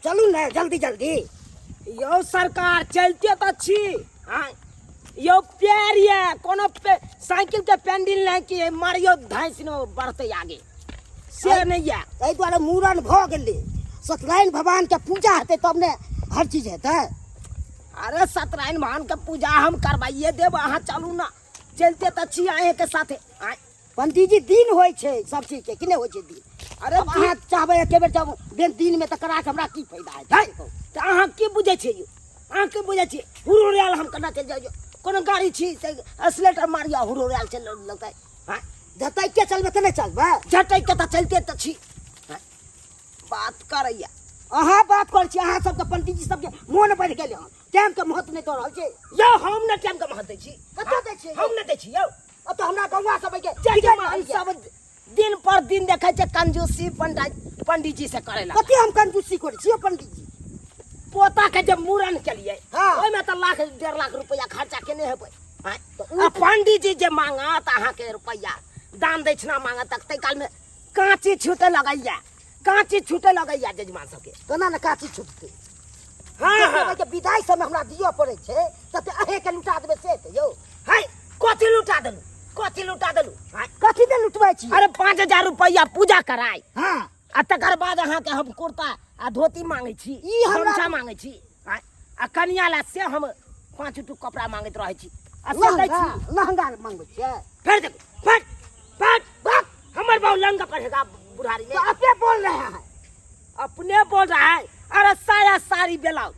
चलू ने जल्दी जल्दी। यौ सरकार चलते तऽ छी। आँय यौ पैर ये कोनो साइकिल के पेंडिल नहीं कि मारियो धांसि न बढ़ते आगे से नहीं ये। एहि दुआरे मूड़न भऽ गेलै, सत्यनारायण भगवान के पूजा हेतै तब ने हर चीज हेतै। अरे सत्यनारायण भगवान के पूजा हम करवाइए देब, अहाँ चलू ना, चलते तऽ छी अहें के साथे। आँय पंडीजी दिन होइ छै सब चीज के कि नहि होइ छै दिन? अरे आब अहाँ चाहबै एके बेर जब बेन दिन में तऽ करा के हमरा की फायदा हेतै? है, तऽ अहाँ की बुझै छियै यौ? अहाँ की बुझै छियै? हुरहुरियाल हम केना चलि जाउ? कोनो गाड़ी छी से एक्सलेटर मारिया हुरहुरियाल चलि लगतै? आँय झटकि के चलबै तऽ नहि चलबै? झटकि के तऽ चलते तऽ छी। आँय, बात करैया। अहाँ बात करै छी, अहाँ सबके पंडीजी सबके मोन बढ़ि गेलै हन, टाइम के महत्व नहि दऽ रहल छै। यौ हम नहि टाइम के महत्व दै छी। कतऽ दै छियै? हम नहि दै छी यौ। अब तऽ हमरा गौआ सब के जजमान सब दिन पर दिन देखै छै कंजूसी पंडा पंडीजी से करे ला। कथी हम कंजूसी करै छियै पंडीजी? पोता के जब मूड़न केलियै हाँ। ओहिमे तऽ लाख 1.5 लाख रुपया खर्चा केने हेबै। आँय, आ पंडीजी जे मांगत अहाँके रुपया दान दक्षिणा मांगत तक ताहि कालमे काँची छूटे लगैया, काँची छूटे लगैया जजमान सबके। केना ने काँची छूटतै? हाँ, जते हाँ। के विदाई समय हमरा दिअ पड़ै छै तते अहें के लुटा देबै से हेतै यौ। है कथी लुटा देलू? कथी लुटा देलू? हाँ। कथी दे लुटबै छी? अरे 5000 रुपया पूजा कराय। हाँ। आ तकर बाद अहाँके हम कुर्ता आ धोती मांगै छी, ई हमरा गमछा मांगै छी। हाँ। आ कनिया ला से हम 5 टुक कपड़ा मांगैत रहै छी। आ से दै लहंगा, छी। लहंगा मांगै छियै? फेर देखू, फट, फट, फट। हमर बाबू लहंगा पहनेगा बुढ़ारी में। तो अपने बोल रहे हैं। अपने बोल रहा है। अरे साया साड़ी बेलाउज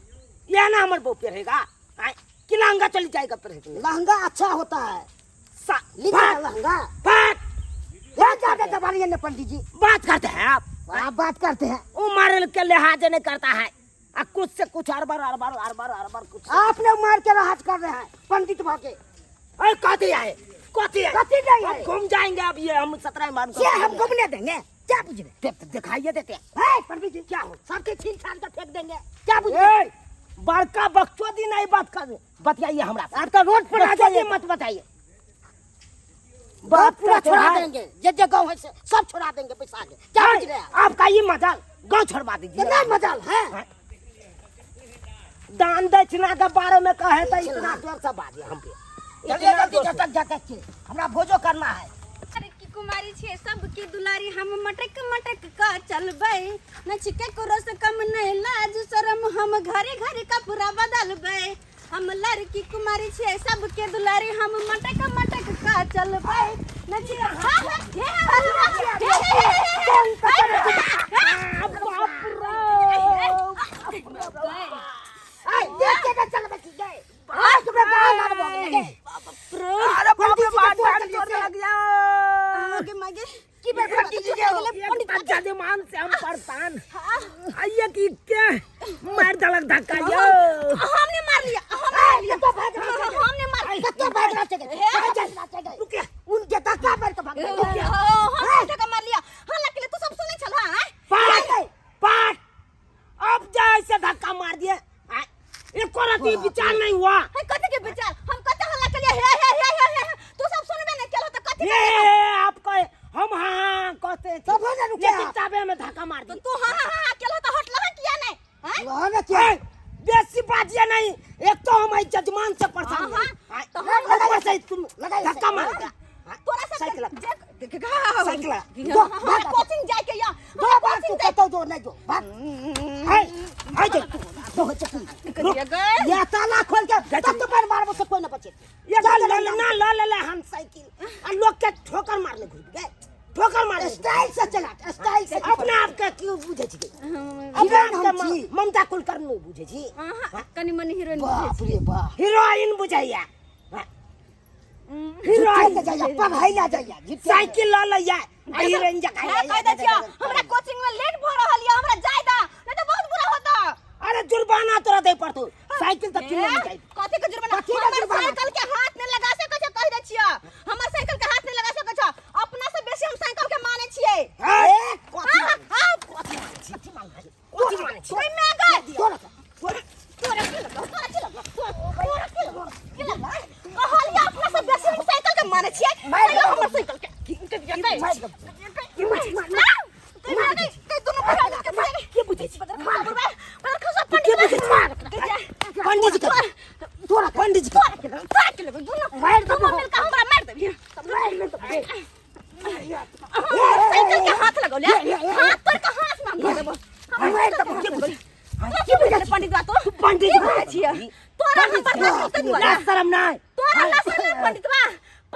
यह ना हमर बहू पहनेगा। आय, कि लहंगा चली जाएगा पहने? लहंगा अच्छा होता है। लीजिए फट, लहंगा। फट। ये ज्यादा दबानी है ना पंडित जी। बात करते हैं आप। आप बात करते हैं। उम्र के लिहाज नहीं करता है। आ कुछ से कुछ अरबर अरबर अरबर अरबर कुछ। आपने उम्र के लिहाज कर रहे हैं पंडित भागे। अरे कथी है? कथी है? कथी नहीं हम है? घूम जाएंगे अब ये हम 17 मान को। ये हम घूमने देंगे क्या बुझ रहे? दिखाइए देते हैं। हे, पंडित जी क्या हो? सबके छीन छान के फेंक देंगे क्या बुझ रहे? ए, बड़का बकचोदी नहीं बात कर बतियाइए हमरा से। आप तो रोड पर आ बकचोदी जाइए। मत बताइए। बात पूरा करते छोड़ा हैं। देंगे, जे जे गाँव है सब छोड़ा देंगे पैसा के। क्या बुझ रहे हैं? आपका ये मजाल गाँव छोड़वा दीजिए। कितना मजाल है? हाँ। दान दक्षिणा के बारे में कहे तो इतना जोर से बाजे हम पे। चलिए इतना जल्दी जोर से। झटक झटक के हमरा भोजो करना है। अरे की कुमारी छे सबके दुलारी हम मटक मटक का चलबै, न छिके करो से कम नहीं लाज शरम हम घरे घरे कपड़ा बदलबै। हम लड़की कुमारी छे सबके दुलारी हम मटक मटक का चलबै, न छिके हाँ, हाँ, हे, हे, हे, हे, हे, हे, हे, हे, हे, बाप रे। ऐ, देख के ना चलबै छी गे। आज तुम्हें बाहर ना भऽ गेलै। अरे बाप रे, पंडित जी के बाप, तोड़ बाप, देलियै तोड़ से। लग गया। आगे मागे। की बेर पंडित जी के हो? एक तऽ जजमान से हम परेशान। आइए की के मार देलक धक्का यौ। हमने मार लिया, हमने मार लिया। कत्तो भाग रहल छै? हमने मार लिया। कत्तो भाग रहल छै? भाग रहल छै गे। रुकिए। उनके धक्का मारि के भाग गेलै। हमने धक्का मार लिया। हाँ, लकले तू सब सुनै छल, हाँ? पाट, पाट। अब जा ऐसे धक्का मार दिए। आय, एको रति विचार नहीं हुआ। हे, कथी के विचार? हम कते हल्ला केलिए, हे, हे, हे, हे, हे, हे। तू सब सुनबे नहीं केलहो त कथी हे, के? हे, आप कहे, हम हाँ, हाँ, कहते थे। तब हो ना रुके लेकिन आप। ताबे में धक्का मार तो दिए। तू हाँ, हाँ, हाँ, केलहो त हटलह किया नहीं? हाँ? वहाँ ना किया? ए, बेसी बाजिए नहीं। एक तो हम जजमान से परेशान हाँ, हैं। हाँ, तो तो हम ऊपर से तुम लगाइए धक्का साइकिल। मार दिया। हाँ, तोरा सब साइकिल लगा। साइकिल साइकिल लगा। जो, हमरा कोचिंग जाय के या। जो भाग तू कतौ जो नहीं जो भाग। हाय, हाय जो। जो हो चकी। निकल गए। या ताला खोल के तब तो पर मारबो से कोई न बचे। ये तो ले ना ले ले ले हम साइकिल। आ लोग के ठोकर मारने घुस गए। ठोकर मारने। स्टाइल से चला, स्टाइल से। अपना आप के क्यों बुझे छी? अपना हीरोइन आप के हम छी। ममता कुलकर्णी बुझे छी? हाँ, कनी मनी हीरोइन बाप रे बाप। हीरोइन बुझैया। हीरोइन हीरोइन जाइया, पढ़ाई ला जाइया। साइकिल ल लैया आ हीरोइन जकाँ हे, कह दै छियै हमरा कोचिंग में लेट भ रहल या, हमरा जाय दा नहीं तो बहुत बुरा होता। अरे जुर्माना तोरा दे पड़तो, साइकिल तक किने नहीं जाई। कथी के जुर्माना? कथी के हमर जुर्माना? साइकिल के हाथ नहीं लगा सकै छै, कह दै छियै हमर साइकिल के हाथ नहीं लगा सकै छै, अपना से बेसी हम साइकिल के मानै छियै। हे, कथी हाँ, हाँ, कथी मानै छी? कथी मानै छी? कथी मानै छी? ओय माय गए। तोरा तोरा तोरा की लगल? तोरा की लगल? तोरा की लगल? की लगल? कहलियै अपना से बेसी हम साइकिल के मानै छियै, तैयो हमर साइकिल के मार दे। की बुझै छी? पंडित के मार पंडित जी के तोरा पंडित जी के तोरा के लेबै दुनू मार देबो। दुनू मिलके हमरा मार देबही मार ले तो साइकिल के हाथ लगौले हाथ तोड़ के हाथ में हम धऽ देबो मार देबो के बुझ की बुझै पंडित बा तो पंडित की बुझै छियै तोरा हम बर्दाश्त होते दुआरे ना शरम ना तोरा ना शरम पंडित बा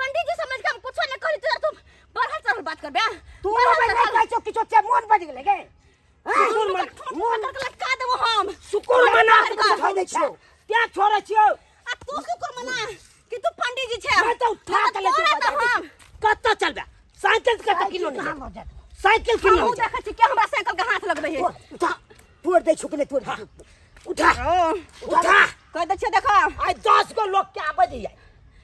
पंडित जी समझ के हम कुछो नहीं करी तोरा तू बढ़ल चढ़ल बात करबे तू बजे कहै छौ किछो छै मोन बजि गेलै गे सुकुर मन मोन लटका देबो हम शुकुर मना के छोड़ दै छियौ त्या छोड़ै छियौ आ तू शुकुर मना कि तू पंडित जी छै मैं तो उठा के ले तोरा तऽ हम कतऽ चलबे साइकिल कतऽ किनो नहीं साइकिल किनो हमहूँ देखै छी के हमरा साइकिल के हाथ लगबै है उठा तोड़ दै छौ कि नहि तोड़ दै छौ? उठा उठा कह दै छियै देखो आइ 10 गो लोग के आबै दियै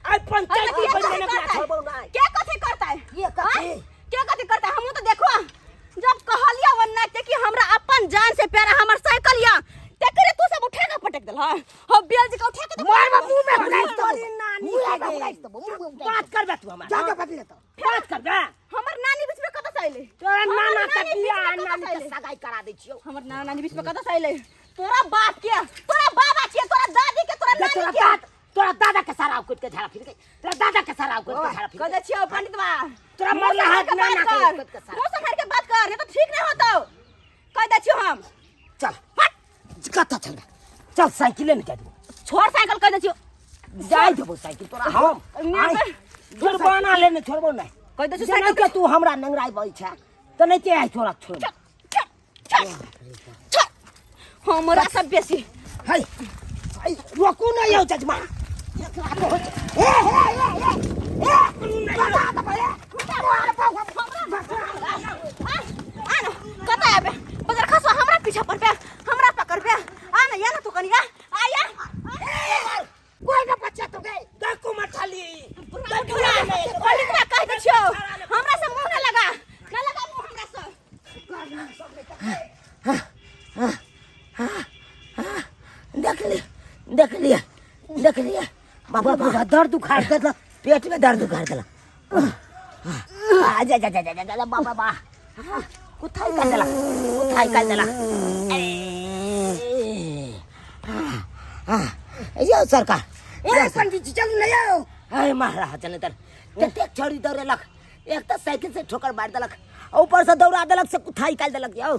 आइ पंचायत के के बैठने के छोड़बौ नहीं के कथी करतै के कथी? आँय? के कथी करतै हमहूँ तऽ देखो जब कहलिया वन्ना के कि हमरा अपन जान से प्यारा हमर साइकिल या तेकरे तू सब उठा के पटक देलह हो बेल जी के उठा के तो मार में मुंह में घुराइस देबो। तोरी नानी मुंह में के घुराइस देबो, मुंह में घुराइस बात करबे तू हमरा जा जा बदले तो बात करबे हमर नानी बीच में कतऽ से अइलै तोरा हमर नाना के नानी बीच बियाह में कतऽ नानी से के अइलै? सगाई करा दै छियौ हमर नाना नानी बीच में कतऽ से अइलै तोरा बाप के तोरा बाबा के तोरा दादी के तोरा दे नानी तोरा के दाद तोरा दादा के सारा कूद के झाड़ा फिर गई तोरा दादा के सारा कूद के झाड़ा फिर कह गई दै छियौ पंडित बा तोरा मरला हाथ नाना के कूद के सारा मुंह संभाल के बात कर नहीं तो ठीक नहीं होतो कह दै छियौ हम चल हट कतऽ चलबे चल साइकिले ने दे छोड़ साइकिल कह दै छियौ जाय देबो साइकिल तोरा हम नहि। जुर्माना लेने छोड़बो नहीं कह दै छियौ जेना साइकिल के तू हमरा नंगराई बई छै तऽ नहि ते आइ तोरा छोड़ चल चल चल हमरा सब बेसी है है रोकू नहीं यौ जजमा ए हे ए ए ए बता दे ए आ न कतऽ आबे बगर खसो हमरा पीछा पर पे हमरा पकड़ पे आ न या न तू कनिया आ या कोई ना बच्चा तो गए देखू मठली पंडित कह दै छियौ हमरा से मुंह न लगा न लगा मुंह हमरा से देख लिया देख लिया देख लिया बाबा बाबा दर्द उखाड़ देलक पेट में दर्द उखाड़ देलक आ जा जा जा जा जा बाबा बा कुथाई कर देलक कुथाई कर देलक यो सरकार ए पंडित जी चलू ना यौ अरे महाराज जनतर कतेक छौड़ी दौड़ेलक एक तऽ साइकिल से ठोकर मारि देलक आ ऊपर से दौड़ा देलक से कुथाई निकालि देलक यौ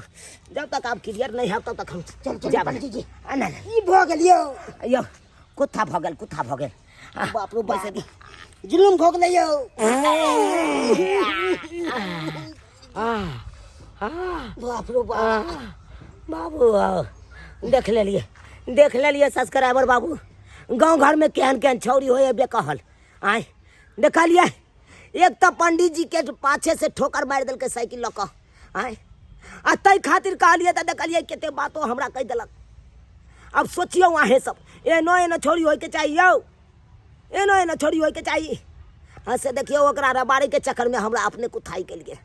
जब तक आप क्लियर नहीं हो तब तक हम चल चल जाब पंडित जी आ ना ना ई भऽ गेल यौ यौ कुत्था भऽ गेल कुत्था भऽ गेल आ, बाप रो बाप जुलुम भऽ गेलै यौ बाप रो बाप बाबू आउ, देख लेलियै देख लेलियै सब्सक्राइबर बाबू गाँव घरमे केहन केहन छौड़ी होइए बेकहल आँय देखलियै एक तऽ पंडित जी के पाछे से ठोकर मारि देलकै साइकिल लऽ कऽ आँय आ ताहि खातिर कहलियै तऽ देखलियै कते बातो हमरा कहि देलक आब सोचियौ अहेँ सब एहनो एहनो छौड़ी होइके चाही यौ एहनो एहनो छौड़ी होइके चाही हँ से देखियौ ओकरा रबाड़ैके चक्करमे हमरा अपने कुथाइ केलियै।